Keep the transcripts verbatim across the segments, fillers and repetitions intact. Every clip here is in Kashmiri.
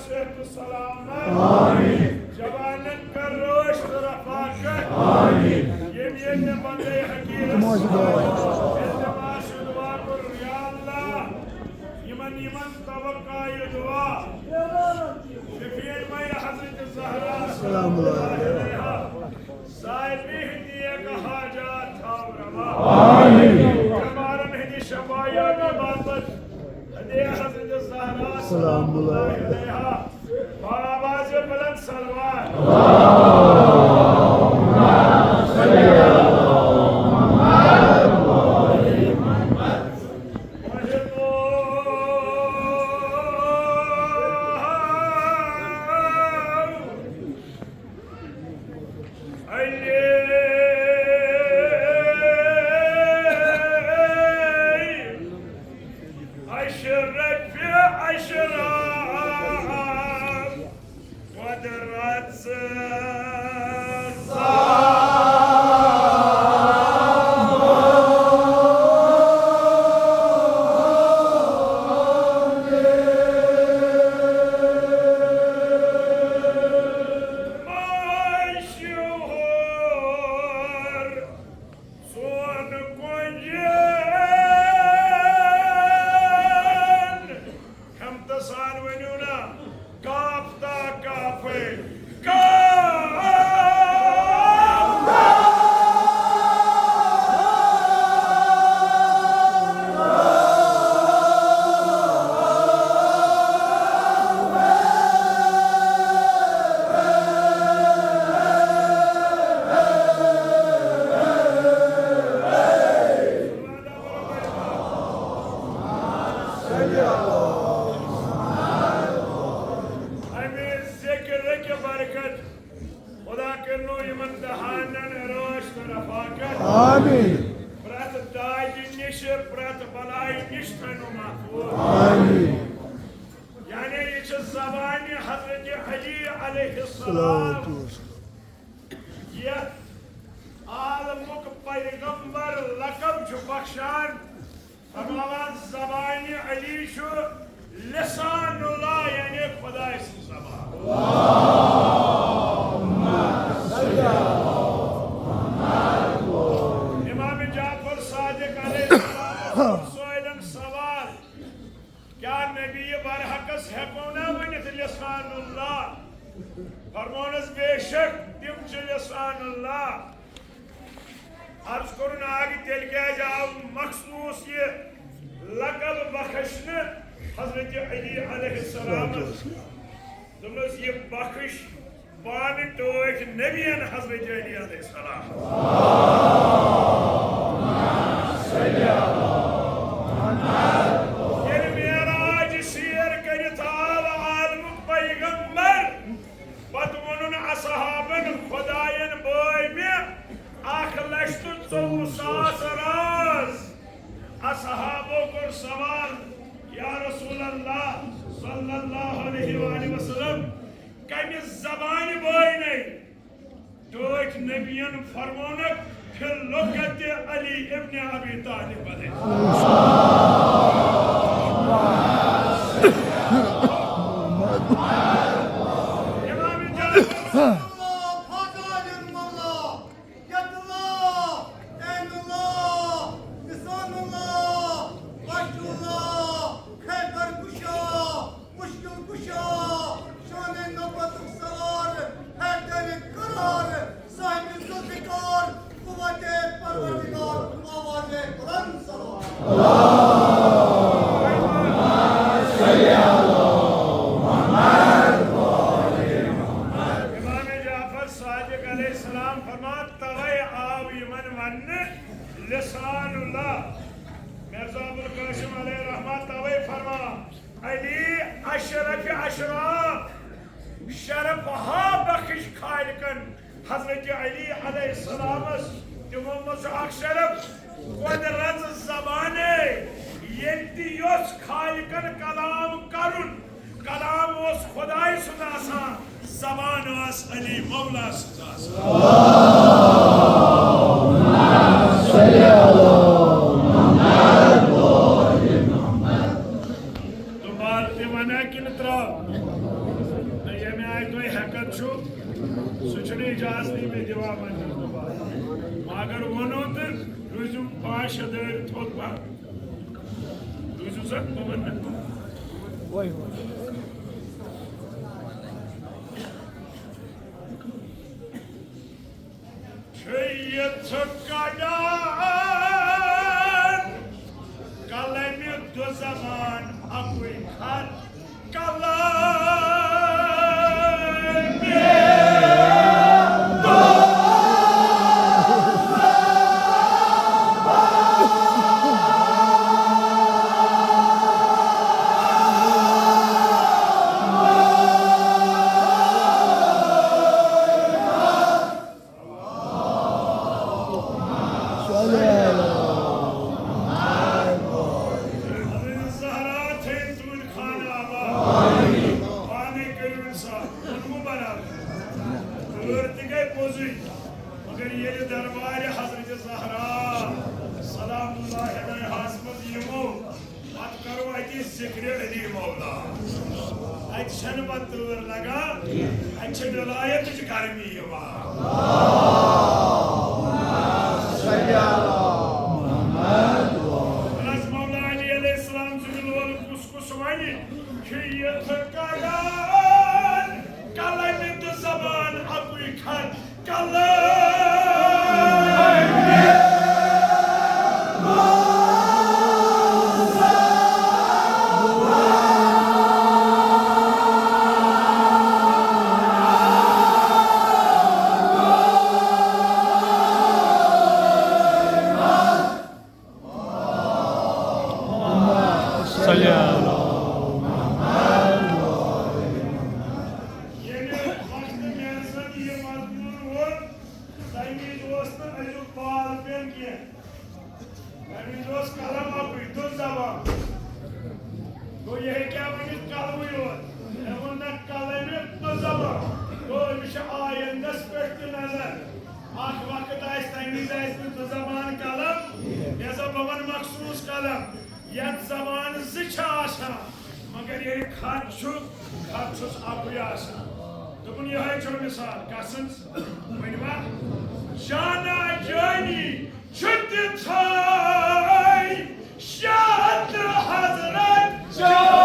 صحت و سلامت۔ آمین۔ جوانن کر رٲچھ تہٕ رفاقت۔ آمین۔ ییٚمۍ ییٚمۍ مےٚ بندے حقیرس التماس و دعا کوٚر، یا اللہ، یِمن یِمن توقع یہِ دعا، شفیع مے حضرت زہرا سلام اللہ علیہا، صاحبِ نیک حاجات تھاو روا۔ آمین۔ بیمارن ہٕنٛدِ شفایابی باپتھ ہدیہ حضرت زہرا سلام اللہ علیہا۔ با آواز بلند صلوات۔ علی اشرف اشراف قدرت۔ مشہور سون کۄنجن۔ ہمتہٕ سان ؤنِو نا، کاف تا کافے، کاف۔ امہِ ذکرٕکہِ برکت خدا کٔرنو یِمن دہانن رٲچھ تہٕ رفاقت۔ آمین۔ پرٛٮ۪تھ دادِ نِش، پرٛٮ۪تھ بلایہِ نِش تھٲینو محفوظ۔ آمین۔ یعنی یہِ چھِ زبانہِ حضرت علی علیہ السلام، صلوات و سلام۔ یتھ عالمُک پیغمبر لقب چھُ بخشان۔ فرماوان، زبانِ علی چھُ لسان اللہ، یعنی خدائے سٕنٛز زبان۔ امام جعفر صادق علیہ السلام کوٚر سٲیلن سوال، کیا نبی برحقس ہیکو نا ؤنِتھ لسان اللہ؟ فرمونس، بے شک تِم چھِ لسان اللہ۔ عرض کوٚرُن، آ، تیٚلہِ کیٛازِ آو مخصوٗص یہِ لقب بخشنہٕ حضرت علی علیہ السلامس؟ دوٚپنس، یہِ بخش پانہٕ ٹٲٹھۍ نبیَن حضرت علی علیہ السلام۔ ییٚلہِ معراج سیر کٔرِتھ آو عالمُک پیغمبر، پتہٕ ووٚنُن اصحابن، خداین بٲے مےٚ اکھ لچھ تہٕ ژوٚوُہ ساس راز۔ اصحابو کوٚر سوال، یا رسول اللہ صلی اللہ علیہ وآلہ وسلم، کمہِ زبانہِ بٲے نے؟ ٹٲٹھۍ نبیَن فرمونکھ، فی لغت علی ابن ابی طالب علیہ السلام۔ امام جعفر، یتُ اللہ، عین اللہ، لسان اللہ، وجہ اللہ، خیبر کشا، مشکل کشا، شان نبوتک سوار، حیدر قرار، صاحب ذوالفقار، قوت پروردگار، آواز بلند صلوات۔ امام جعفر صادق علیہ السلام فرمان، توے آو یمن وننہٕ لسان اللہ۔ مرزا ابوالقاسم علیہ رحمہ توے فرمان، علی اشرف اشراف، شرف ہا بخش خالقن حضرت علی علیہ السلامس۔ تمو منٛز چھُ اکھ شرف، قدرت زبانے، ییٚلہِ تہِ یوٚژھ خالقن کلام کرُن، کلام اوس خداے سُنٛد آسان، زبان ٲس علی مولا سٕنٛز آسان۔ تہٕ بار تہِ ونہ کِنہٕ ترٛاو؟ تُہۍ ہٮ۪کان چھِو، سُہ چھُنہٕ اجازتٕے مےٚ دِوان وۄنۍ۔ مگر ووٚنُو تہٕ روٗزِو پانٛژھ شےٚ دٲرۍ تھوٚد پہن۔ روٗزِو سا، بہٕ وَنہٕ۔ چھُ یِتھ کڑان قلمِ دُ زبان اَکُے خط۔ قلمِ دُ حضرت زہرا تھٲیِن تُہُنٛد خانہٕ آباد۔ پانے کٔرِو اِنصاف، ووٚنمو برابر۔ تۭر تہِ گٔے پوٚزُے، مگر ییٚلہِ دربارِ حضرت زہرا سلام اللہ علیہَس منٛز یِمو، پتہٕ کرو اَتہِ ذِکرِ علی مولا۔ اَتہِ چھَنہٕ پتہٕ تۭر لگان، اَتہِ چھِ ولایتٕچ گرمی یِوان۔ بس مولا علی علیہ السلام سٕنٛدِ لولہٕ کُس کُس وَنہِ، چھُ یِتھ کڑان قلمِ دُ زبان اَکُے خط۔ قلمِ صلی اللہ۔ ییٚمہِ وقتہٕ مےٚ زَن یہِ مضموٗن ووٚن، تَمہِ وِزِ اوس نہٕ أزیُک بال پٮ۪ن کینٛہہ۔ تَمہِ وِزِ اوس قلم اَکُے، دُ زبان۔ گوٚو، یہِ ہیٚکہِ ہا ؤنِتھ قلمٕے یوت۔ مےٚ ووٚن نہ، قلمِ دُ زبان۔ گوٚو، أمِس چھِ آیندَس پٮ۪ٹھ تہِ نظر۔ اکھ وقت آسہِ، تَمہِ وِزِ آسہِ نہٕ دُ زبان قلم، لہذا بہٕ وَنہٕ مخصوٗص قلم، یَتھ زبان زٕ چھِ آسان، مگر ییٚلہِ خط چھُ، خط چھُس اَکُے آسان۔ دوٚپُن، یِہوٚے چھُ مثال، کَس سٕنٛز؟ ؤنِو ہا؟ جانا جانی چھُ تِتھَے شاد حضرت جان۔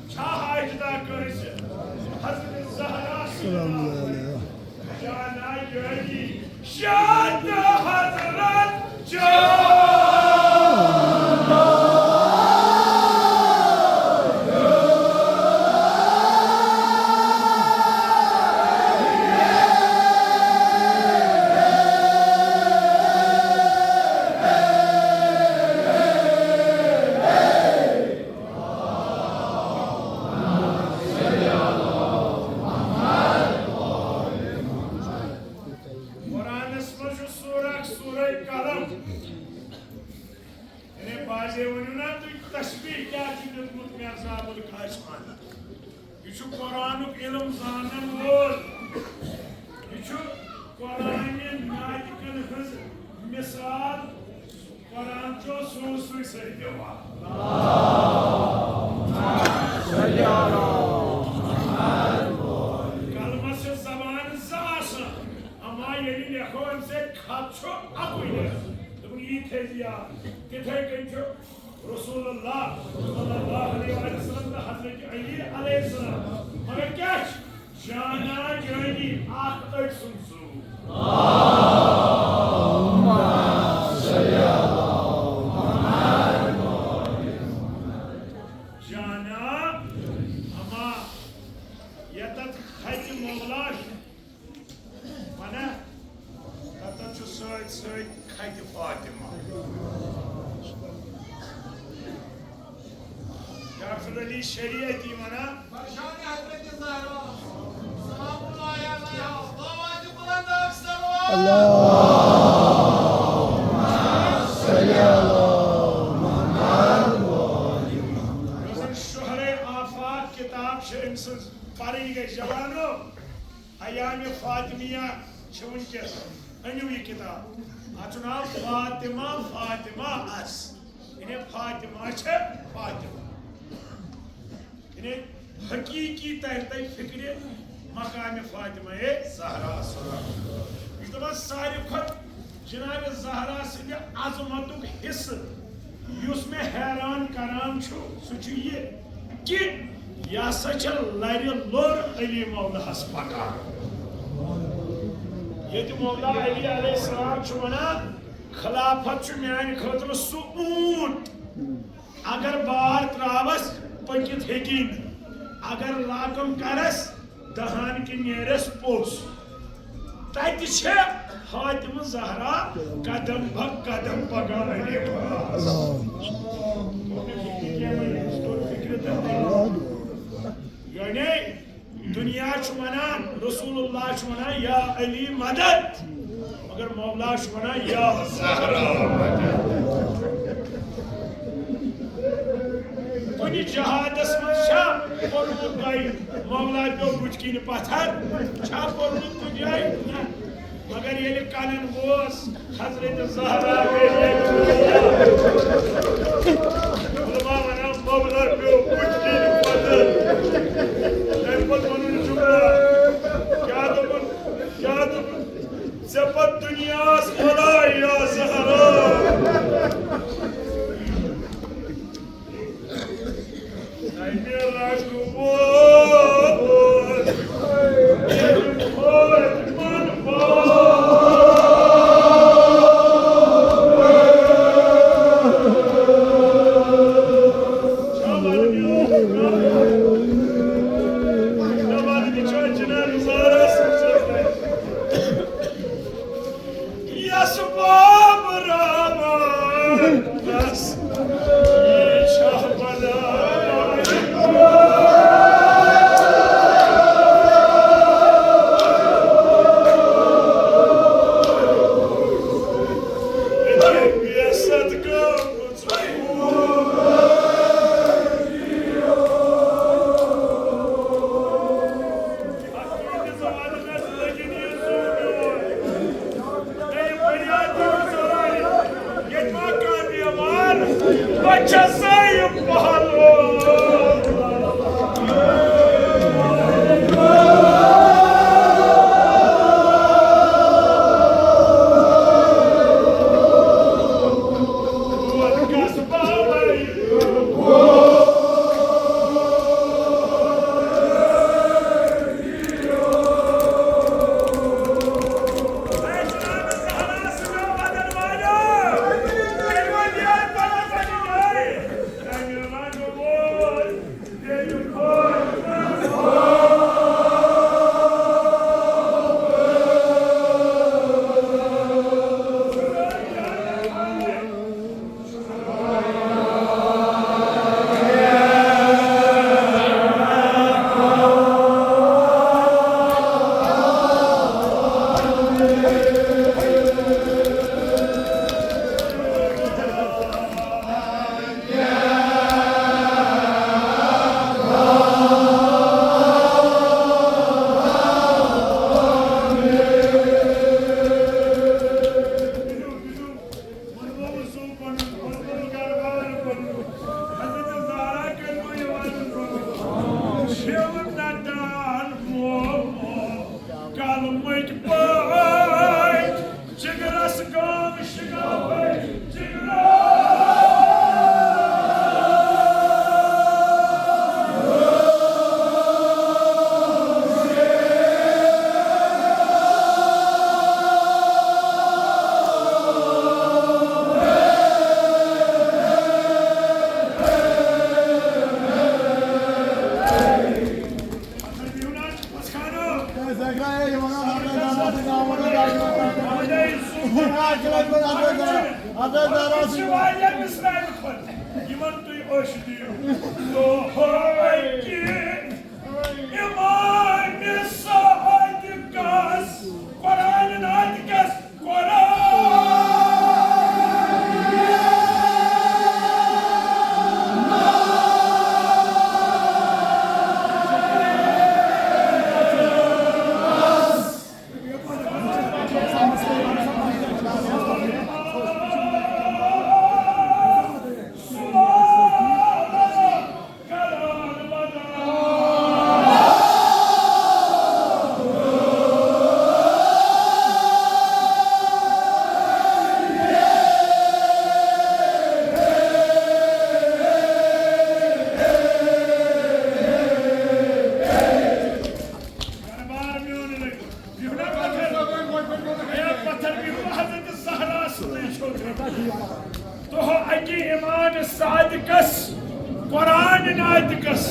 چھا حاجتہ کٲنٛسہِ حضرت زہرا سٕنٛدِ ناوٕ؟ جانا جٲنی شاد حضرت جان۔ قرآنس منٛز چھُ سورہ اکھ سورہ قلم۔ یعنی بعضے ؤنِو نا تُہۍ تشبیہ کیٛاہ چھُ دیُتمُت مرزا ابوالقاسمن؟ یہِ چھُ قرآنُک علم زانن وول۔ یہِ چھُ قرآنہِ ناطقن ہٕنٛز مثال۔ قرآن چھُ سوٗزتھٕے سۭتۍ دِوان۔ قلمس چھِ زبانہٕ زٕ آسان، اما ییٚلہِ لیکھو اَمہِ سۭتۍ خط چھُ اَکُے نیران۔ دوٚپُن، یی تھٲیزِ یاد۔ تِتھَے کٔنۍ چھُ رسول اللہ صلی اللہ علیہ وسلم تہٕ حضرت علی علیہ السلام۔ مگر کیٛاہ چھُ؟ جانا جٲنی اکھ أکۍ سُنٛد زُو۔ جانا ہما یتتھ خطِ مولا چھُ وَنان، تَتَتھ چھُ سۭتۍ سۭتۍ خطِ فاطمہ۔ ڈاکٹر علی شریعتی وَنان، یۄس زن شہرے آفاق کتاب چھِ، أمۍ سٕنٛز پرٕنۍ گٔے جوانو۔ ایام فاطمیہ چھِ وٕنکیٚس۔ أنِو یہِ کتاب۔ اتھ چھُ ناو فاطمہ، فاطمہ اس۔ یعنی فاطمہ چھِ فاطمہ۔ یعنی حقیقی تَرِ تۄہہِ فکرِ مقام فاطمہ زہرا۔ یہِ چھُ دَپان ساروی کھۄتہٕ جناب زہرا سٕنٛدِ عظمتُک حصہٕ یُس مےٚ حیران کران چھُ، سُہ چھُ یہِ کہِ یہِ ہسا چھےٚ لرِ لوٚر علی مولہس پکان۔ ییٚتہِ مولا علی علیہ السلام چھُ ونان، خلافت چھُ میانہِ خٲطرٕ سُہ اوٗنٹ، اگر بار تراوس، پٔکِتھ ہیٚکی نہٕ۔ اگر لاکم کرس، دہان کہِ نیرس پوٚس۔ تتہِ چھےٚ فاطمہ زہرا قدم بہ قدم پکان علی پاس۔ یعنی دنیا چھُ ونان، رسول اللہ چھُ ونان، یا علی مدد، مگر مولا چھُ ونان، یا زہرا مدد۔ کُنہِ جہادس منٛز چھا پوٚرمُت تۄہہِ، مولا پیوٚو بُتھِ کِنۍ پتھر؟ چھا پوٚرمُت کُنہِ جایہِ؟ نہ۔ مگر ییٚلہِ کنن اوس، حضرت زہرا گٔے ییٚتہِ۔ علماء ونان، مولا پیوٚو بُتھِ کِنۍ پتھر۔ تمہِ پتہٕ ووٚنُن جملہ، کیٛاہ دوٚپُن؟ کیٛاہ دوٚپُن؟ ژےٚ پتہٕ دُنیاہس ولا یا زہرا۔ اَمہِ رنٛگہٕ وول یس باب راوان بس، یہِ چھا بناوان۔ بیست گٔمٕژ۔ کلمٕکۍ پٲٹھۍ جگرس گام شگافے جگرس۔ یِمن تُہۍ أچھ دِیِو۔ دۄہے کہِ امام صادقس قرآن ناتکس کس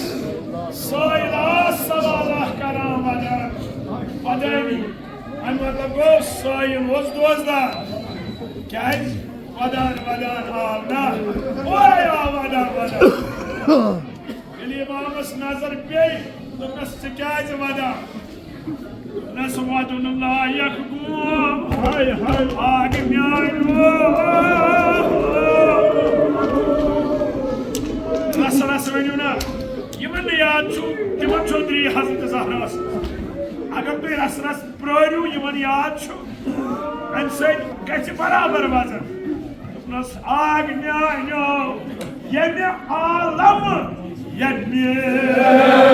سٲیِل آس سوالہ کران ودان، ودٲنی۔ اَمہِ مطلب گوٚو سٲیِل اوس دوزدار۔ کیٛازِ؟ ودان ودان آو نا، اورے آو ودان ودان۔ ییٚلہِ امامس نظر پیٚیہِ، دوٚپنس، "ژٕ کیٛازِ ودان؟" نس ودُن لایق گوم۔ ہاے ہاے۔ آگ میانیو۔ رس رس ؤنِو نا۔ یِمن نہٕ یاد چھُ، تِمن چھو ترٛیٚیہِ حضرت زہراہس۔ اگر تُہۍ رس رس پرٛٲرِو، یِمن یاد چھُ، امہِ سۭتۍ گژھِ برابر وزن۔ دوٚپنس، آگ میانیو، ییٚمہِ عالم، ییٚمہِ ییٚلہِ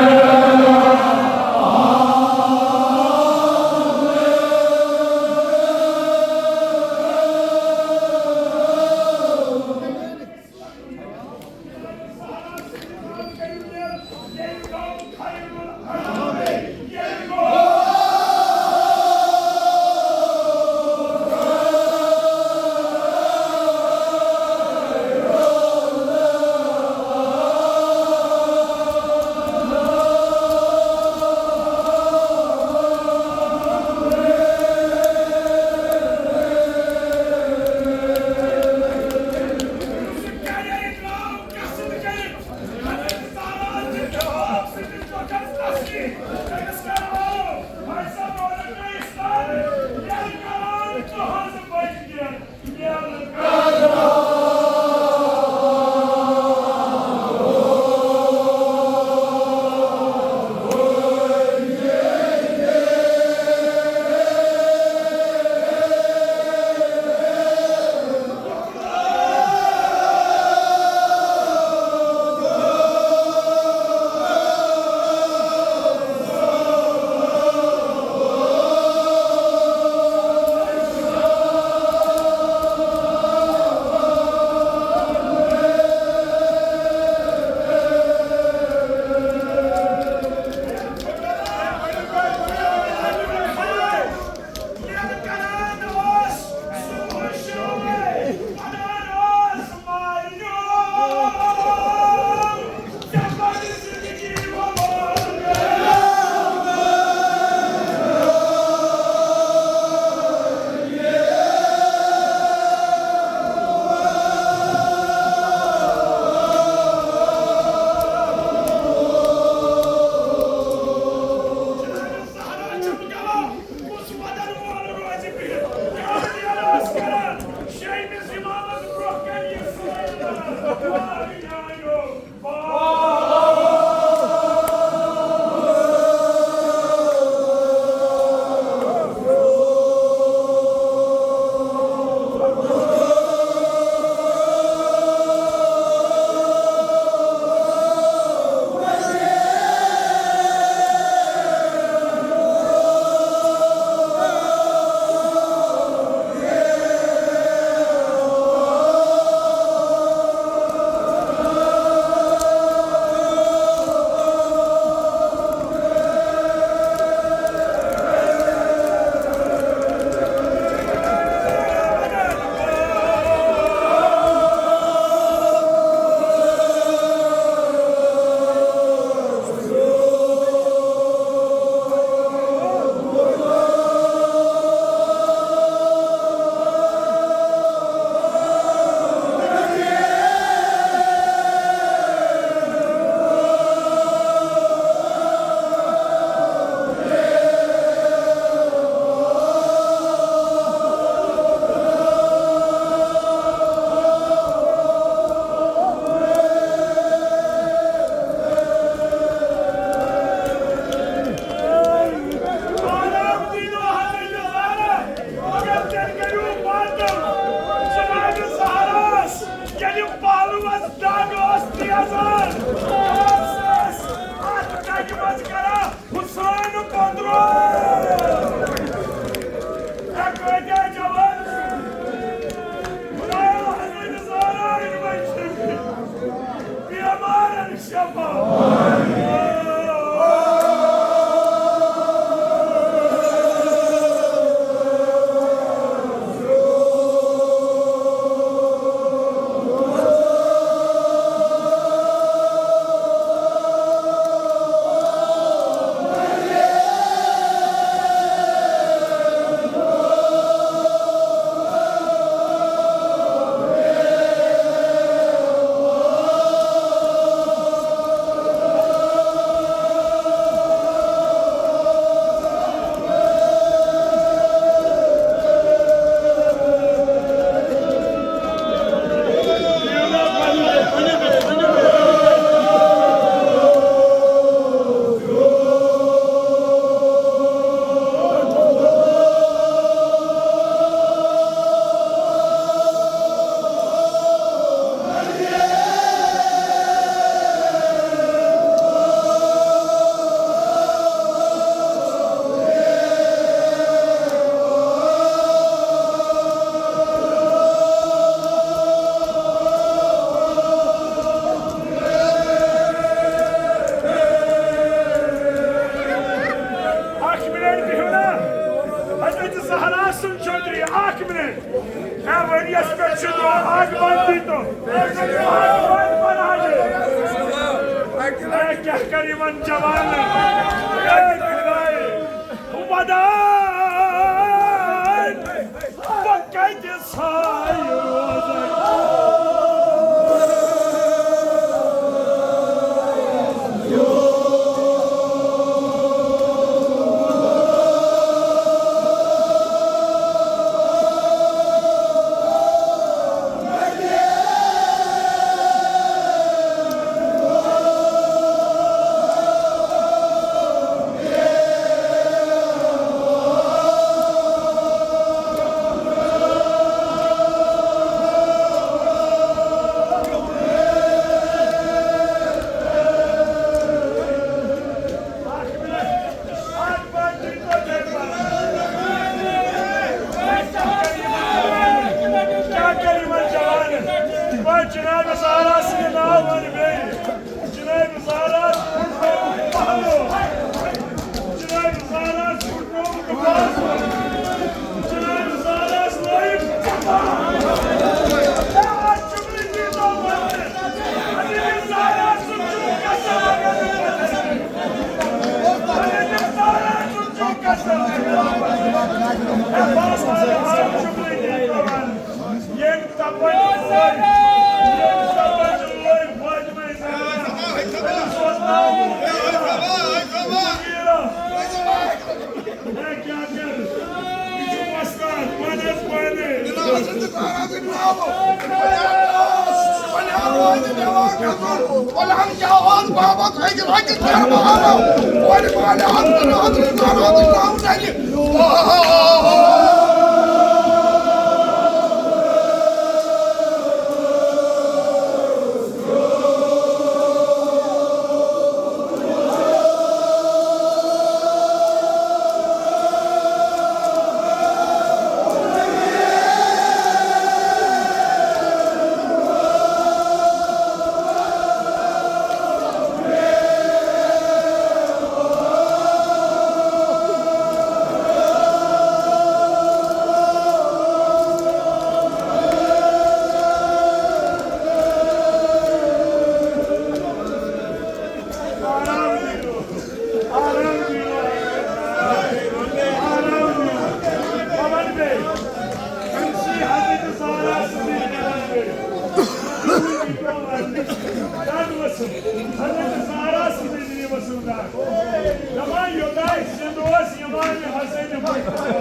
پہلوس دگ ٲس تیزان، ٲس اَتھ دگہِ منٛز کران حسین کۄنٛدرو۔ اے کٲتیٛاہ جوان! خدایا، حضرت زہرا یِمَے چھِ بیمارن شفا۔ اے کیٛاہ کَرٕ یِمَن جوانَن؟ اے خدایہِ، ودان، بہٕ کَتہِ ژھایہِ روزَے؟ جناب زہرا سٕنٛدِ ناوٕ وَنہٕ بیٚیہِ۔ جناب زہرا، جناب زہرا، جناب زہرا، دپان یوٚتام زِندٕ اوس امام حسین مصطفیٰ۔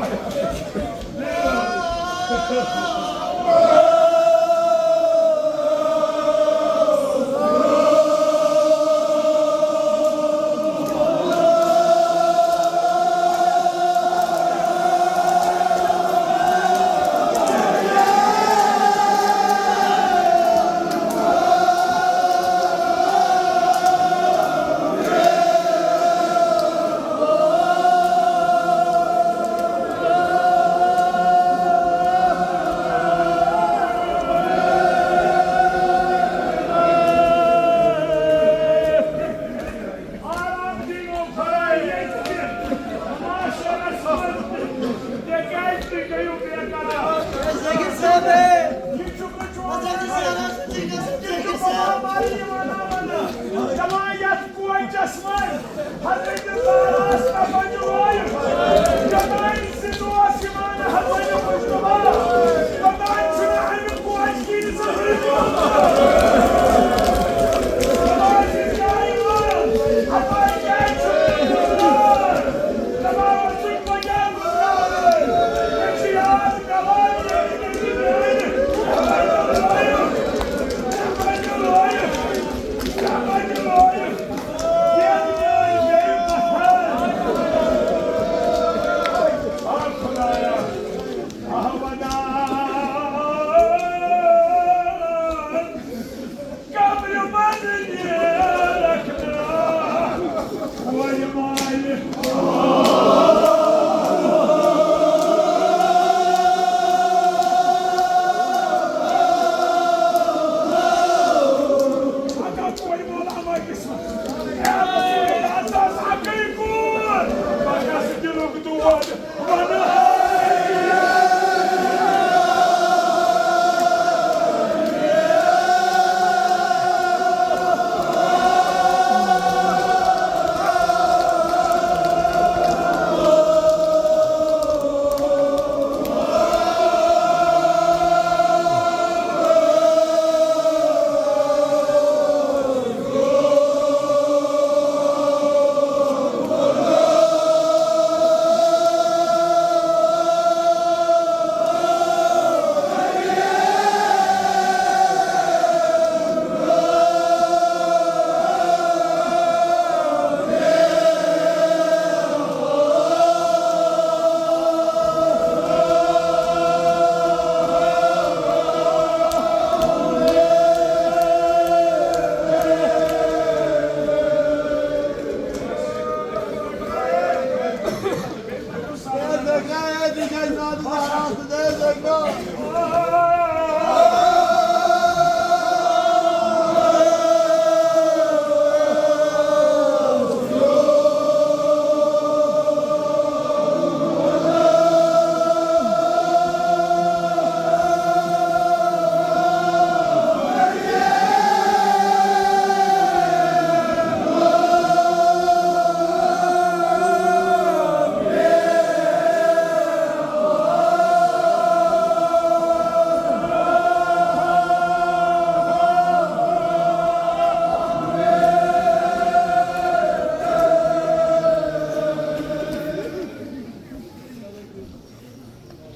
دپان یتھ کوچس منٛز حضرت زہراہس نفر لویُن، یوٚتام زِندٕ اوس امام حسن مصطفیٰ، توٚتام چھُنہٕ امہِ کوچہِ کِنۍ زٕہٕنۍ پیوٚمُت۔ خۄداے سٕنٛدۍ جایہِ وَن، خۄداے کیٛازِ چھُنہٕ زِندٕ؟ دپان اوسُکھ بہٕ کیٛاہ گُزارٕ؟ مےٚ چھُ یاد پٮ۪وان ییٚلہِ تہِ میٛانہِ